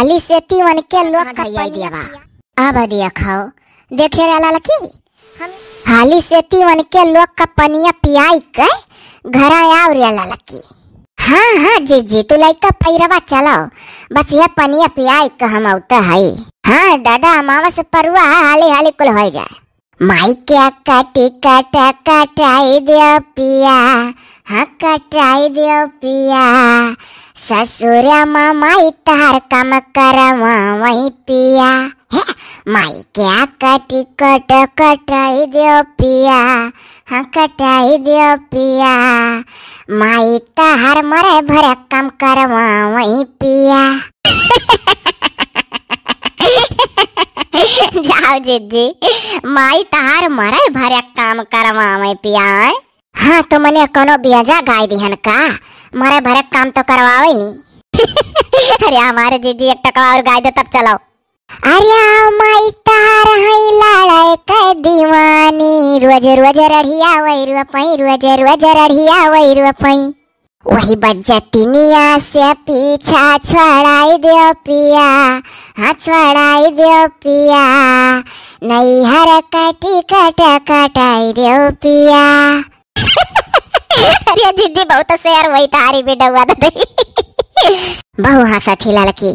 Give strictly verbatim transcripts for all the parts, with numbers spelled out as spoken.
हाली से तीवन के लोग का पनिया पिया। अब देखो, देखे रे ललकी, हाली से तीवन के लोग का पनिया पियाई के घरा आओ रे ललकी। हाँ, हाँ, जीजी, तू लइका पैरवा चलाओ, बस यह पनिया पियाई के हम औते हई। हाँ, दादा, अमावस परुआ है, हाली हाली कुल होइ जाए। माई के कटी कट कटाई दियो पिया, हाँ, कटाई दियो पिया। ससुर मामाई तहार काम करवावई पिया। हे, माई के कटी कट कटाई दियो पिया, हाँ, कटाई दियो पिया। माई तहार मरे भरे काम करवावई पिया। जाओ जीजी, माई तहार मरे भरे काम करवावई पिया। हाँ, तो मने कोनो बियजा गाय दिहन का? मरे भरे काम तो करवावई। अरे हमारे जीजी, एक टकवा और गाय दो, तब चलो। अरे आओ माई तहार हई लड़ाई के दीवानी, रोज रोज रढ़िया वही रुपई, रोज रोज रढ़िया वही रुपई। वही बज्जतिनिया से पीछा छुड़ाई दियो पिया, हाँ, छुड़ाई दियो पिया। नैहर कटी कट कटाई दियो पिया। अरे जीजी, बहुत शेर वही तारी बेडौआ दे। बहु हंसत ही ललकी।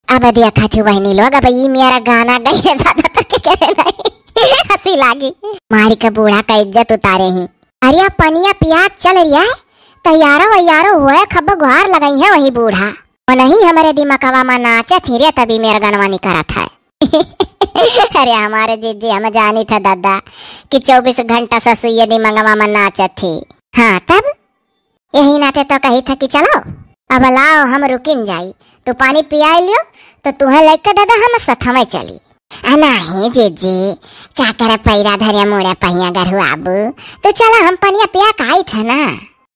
अब देखत ही बहिनी लोग, अब ई मेरा गाना गई है, दादा तो के करे नहीं। हंसी लागी। मारी के बूढ़ा का इज्जत उतारे ही। अरे पनिया पिया चल रिया है, तैयारो वैयारो हुए, खब गुहार लगई है वही बूढ़ा। वो नहीं हमारे दिमागवा में नाचत ही रे, तभी मेरा गनवा निकरत है। अरे हमारे जीजी, हम जानी था दादा कि चउबीस घंटा ससुइये दिमागवा में नाचत ही। हाँ तब यही नाते तो कही था कि चलो अब लाओ हम रुकिन जाई, तू पानी पियाई लियो तो तुहे लइके दादा हम सथमे चली। आ नाही जीजी, का करे पैरा धरे मुड़े पहिया गरहुआबू, तो चला हम पनिया पिया के आई थे ना।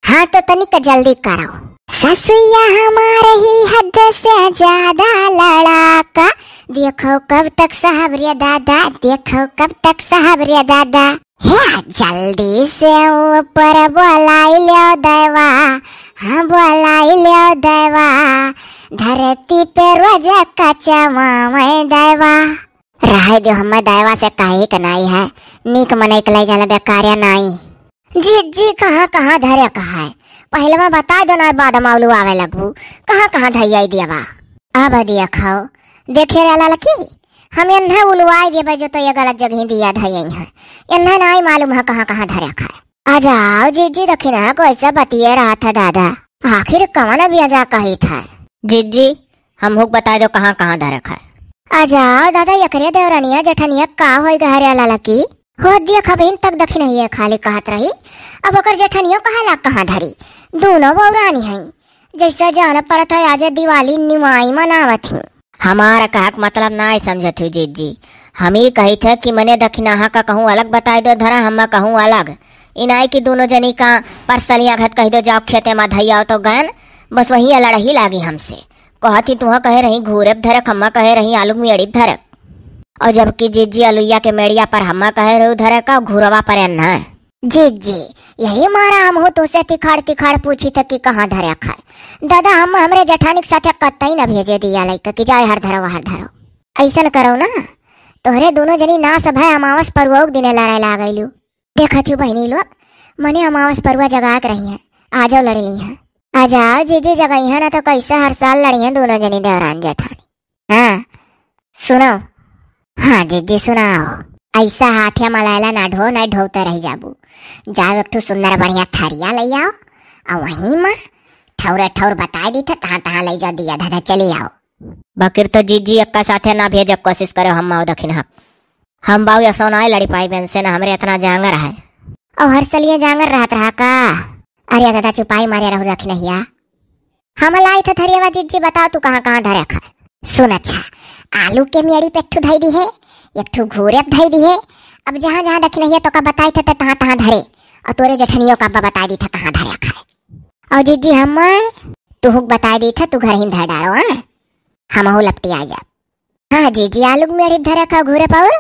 हाँ तो तनिक जल्दी करो। ससुइया हमार ही हद से ज्यादा लड़ाका, देखो कब तक साहब रे दादा, देखो कब तक साहब रे दादा। हे जल्दी से ऊपर बोलाई लो दैवा, हाँ बोलाई लो दैवा, धरती पे रोज कचवा मैं दैवा। रहे जो हमें दैवा से काहे के नाई है, नीक मनई के लई जाला बेकारिया नाई। जीजी कहाँ कहाँ धरे का है, पहलवा बताई दो ना, बाद में उलुआवे लगबू, कहाँ कहाँ धैया दिया बा। अब देखो, देखे रे ललकी, हम एन्हे उलुआई देबे जो तो ये गलत जगह दिया धैया है, एन्हे नाई मालूम है कहाँ कहाँ धरे का है। आ जाओ जीजी, दखिना कैसे बतिये रहा था दादा, आखिर कवन बियजा कही था। जीजी, हमहू के बताई दो कहाँ कहाँ धरे का है। आ जाओ दादा, एकरे देवरनिया जेठनिया का होई गहरे ललकी, हो देख अबहिन तक दखिनहिए खाली कहत रही, अब ओकर जेठनियो कहाला कहाँ धरी, दोनों बौरानी हई। जैसा जान पड़त है आज दिवाली निवाई मनावत ही। हमार कहक मतलब ना समझत हूँ जीजी, हम ई कही थे कि मने दखिनाहा का कहूँ अलग बताई दो धरा, हम कहूँ अलग। इनाई कि दोनों जनी का परसलिया घत कही दो जाओ खेते मा धैया तो गन, बस वही लड़ही लागी हमसे। कहत ही तुहा कहे रही घूरे धरे, खम्मा कहे रही आलू मेड़ी धरे। और जबकि जीजी अलुइया के मेड़िया पर हम्मा कहे रहू धरे का घुरवा पर एन्हा। जीजी, यही मारा हम हो तो से तिखाड़ तिखाड़ पूछी थे कि कहाँ धरे खाए। दादा हम हमरे जेठानी के साथे कतई न भेजे दिया लइका कि जाए हर धरो हर धरो। ऐसन करो ना, तोहरे दोनों जनी ना सब है अमावस परुआ के दिने लड़ाई ला गईलू। देखा छू बहनी लोग, मने अमावस परुआ जगा के रही है, आ जाओ लड़ ली है। आ जाओ जीजी जगई है ना तो कैसे हर साल लड़ी है दोनों जनी देवरान जेठानी। हाँ, सुनो। हाँ, जीजी, सुनाओ। ऐसा हाथे मलायला ना ढो, ना ढोते रह जाबू। जाओ, एक ठो सुंदर बढ़िया थरिया ले आओ, आ वहीं मा ठौरे ठौर बताई दी थे, तहाँ, तहाँ ले जाओ, दिया धधा चली आओ। बकिर तो जीजी, एक्का साथे ना भेजे कोशिश करो, हम आओ दखिन हक। हम बाऊ असो ना लड़ी पाई बेन से, ना हमरे इतना जांगर है। और हर सलिए जांगर रहत रहा का? अरे दादा, चुपाई मारे रहू दखिनहिया। हम लाई थे थरियावा जीजी, बताओ तू कहाँ कहाँ धरे खाए। सुन अच्छा, आलू के मेड़ी पे एक ठू धई दी है, एक ठू घूरे पे धई दी है। अब जहाँ जहाँ दखिनहिया तो का बताई थे, ते तहाँ तहाँ धरे। और तोरे जेठनियो का अब्बा बताई दी थे कहाँ धरे खाए। और जीजी हम तुहुक बताई दी थे, तू घर ही धर डारो, हाँ? हमहू लपटी आ जा। हाँ जीजी, आलू के मेड़ी पे धरे खाओ घूरे पाउर।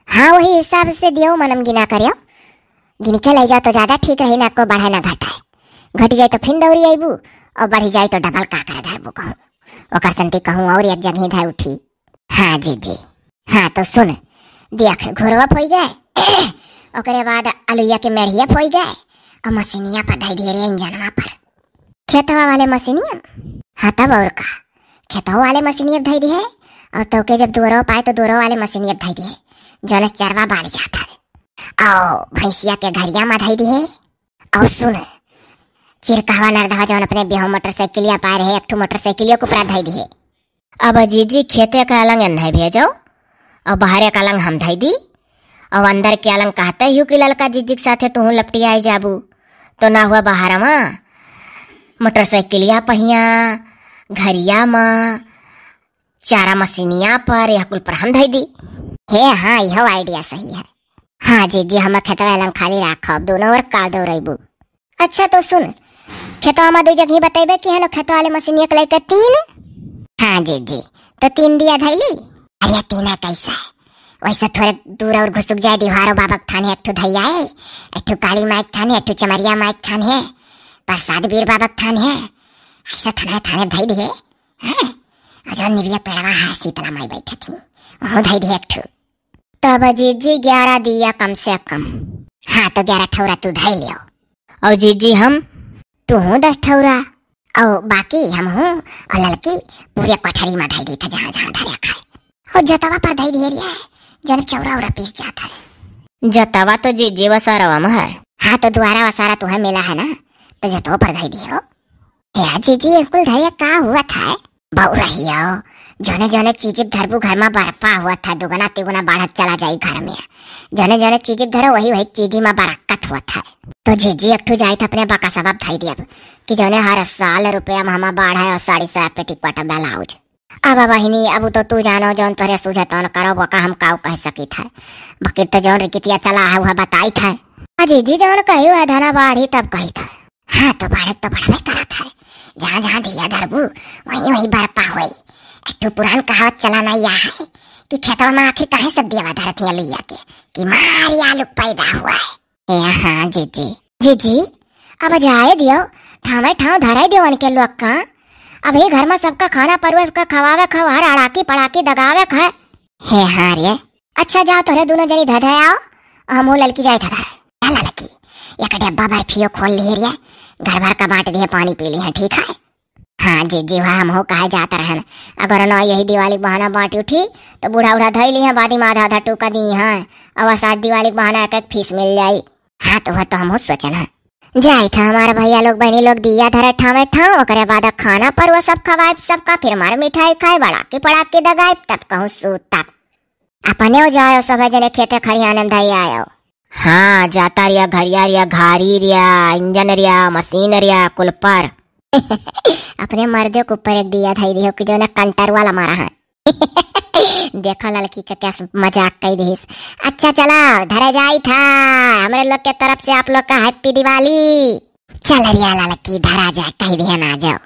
हाँ, वही हिसाब से दियो मनम गिना करियो। गिन के ले जाओ तो ज्यादा ठीक रही ना, को बढ़े ना घटाए। घट जाए तो फिर दौड़ी आईबू, और बढ़ी जाए तो डबल का करे धरबू कहूँ। ओकर संती कहूँ और एक जगह धै उठी। हाँ जीजी। हाँ तो सुन, देख घोरवा फोई गए, ओकरे बाद अलुइया के मेढ़िया फोई गए, और मशीनिया पर धई दिए रे इंजनवा पर। खेतवा वाले मशीनिया? हाँ तब और का, खेतवा वाले मशीनिया धई दिए, और तोके जब दुअरवा पाए तो दुअरवा वाले मशीनिया धई दिए, जौन चरवा बाल जात है, और भैंसिया के घरिया में धई दिए। और सुन, चिरकहवा नरदहवा जौन अपने बिहाव मोटरसाइकिलिया पाए रहे, एक ठो मोटरसाइकिलिया के ऊपरा धई दिए। अब जीजी खेते का अलंग एन्है भेजो, और बाहरे का अलंग हम धई दी, और अंदर के अलंग कहते ही कि ललका जीजी के साथे तुहूँ लपटियाई जाबू, तो ना हुआ बाहर मा मोटरसाइकिलिया पहिया, घरिया मा, चारा मशीनिया पर, यह कुल पर हम धई दी। हे हाँ, यह idea सही है। हाँ जीजी, हम खेतवा अलंग खाली राखब, दोनों ओर काल दौड़ैबू। अच्छा तो सुन, खेतवा में दू जगह बतैबे कि है ना, खेतवा वाले मशीनिया के लइके तीन। हाँ जीजी, तो तीन दिया धैली। अरे तीन है कैसा है, वैसे थोड़े दूर और घुसुक जाए, दिहारो बाबा के थाने एक ठो धैया है, एक ठो काली माई के थाने, एक ठो चमरिया माई के थाने है, प्रसाद बीर बाबा के थाने है, ऐसा थाने थाने धई दिए। हाँ, और जो निबिया पेड़वा है शीतला माई बैठे थी, वहाँ धई दिए एक ठो। तब जीजी ग्यारह दिया कम से कम। हाँ, तो ग्यारह ठौरा तू धई लियो। और जीजी हम? तू हूँ दस ठौरा। और बाकी हम हूँ, और ललकी पूरे कोठरी में धई दी था, जहाँ जहाँ धरे खाए। और जतवा पर धई दिए रिया है, जन चौरा उरा पीस जाता है। जतवा तो जीजी वसारवा में है। हाँ, तो दुआरा वसारा तुम्हें मिला है ना, तो जतवा पर धई दियो। हे जीजी, ये कुल धरिया का हुआ था? बउरहियो, जौने जौने चीज धरबू घर में बरपा हुआ था, दुगुना तिगुना बढ़त चला जाई घर में। जौने जौने चीज धरो, वही वही चीज में बरकत हुआ था। तो जीजी एक ठो जाइत अपने बकसवा धई दियब कि जौने हर साल रुपया में हमा बाढ़े और साड़ी साया पेटीकोट ब्लाउज। अब बहिनी, अब तो तू जानो, जौन तोरे सूझे तौन करो, वो का हम काऊ कह सकित है। बाकी तो जौन रिकितिया चला है, वह बताइत है। आ जीजी जौन कही है धना बाढ़ी, तब कही था। हाँ, तो बाढ़े तो बढ़बे करत है, जहाँ जहाँ दिया धरबू, वहीं वहीं बरपा होई। एक ठो पुरान कहावत चला ना या है कि खेतवा में आखिर काहे सब दिया धरत है लुइया के, कि मार या लोग पैदा हुआ है। ए हाँ जीजी। जीजी, अब जाए दियो, ठामे ठाव धराई दियो उनके लोग का। अबही घर में सबका खाना परोस का खवावे खवार अड़ाकी पड़ाकी दगावे खाए। हे हाँ रे। अच्छा जाओ तोरे दोनों जनी धधे आओ, हमहू ललकी जाए था धरे। चल ललकी, एक डब्बा बर्फियो खोल लिए रे, घर भर का बांट दिए, पानी पी लिए, ठीक है? हाँ जीजी, वह हमहू कहे जात रहन, अगर ना यही दिवाली के बहाना बांट उठी, तो बूढ़ा उढ़ा धई ली है, बाद में आधा आधा टूका दी है, और बस आज दिवाली के बहाना एक एक फीस मिल जाई। हाँ, तो वह तो हमहू सोचन है। जाई था हमारे भैया लोग, बहनी लोग दिया धरे ठामे ठाव, ओकरे बाद खाना पर वो सब खवाए सबका, फिर मार मिठाई खाए, बड़ा की पड़ा की दगाए, तब कहूँ सूत तक। अपने हो जाओ सब जने खेते खरियाने में धई आयो। हाँ, जाता रिया, घरिया रिया, घारी रिया, इंजन रिया, मशीन रिया, कुल पर। अपने मर्दे के ऊपर एक दिया धई दियो कि जौने कंटर वाला मारा है। देखो ललकी के कैसे मजाक कई दिहिस। अच्छा चला, धरे जाई था, हमरे लोग के तरफ से आप लोग का happy दिवाली। चल रिया ललकी, धरा जा, कह दिया ना जाओ।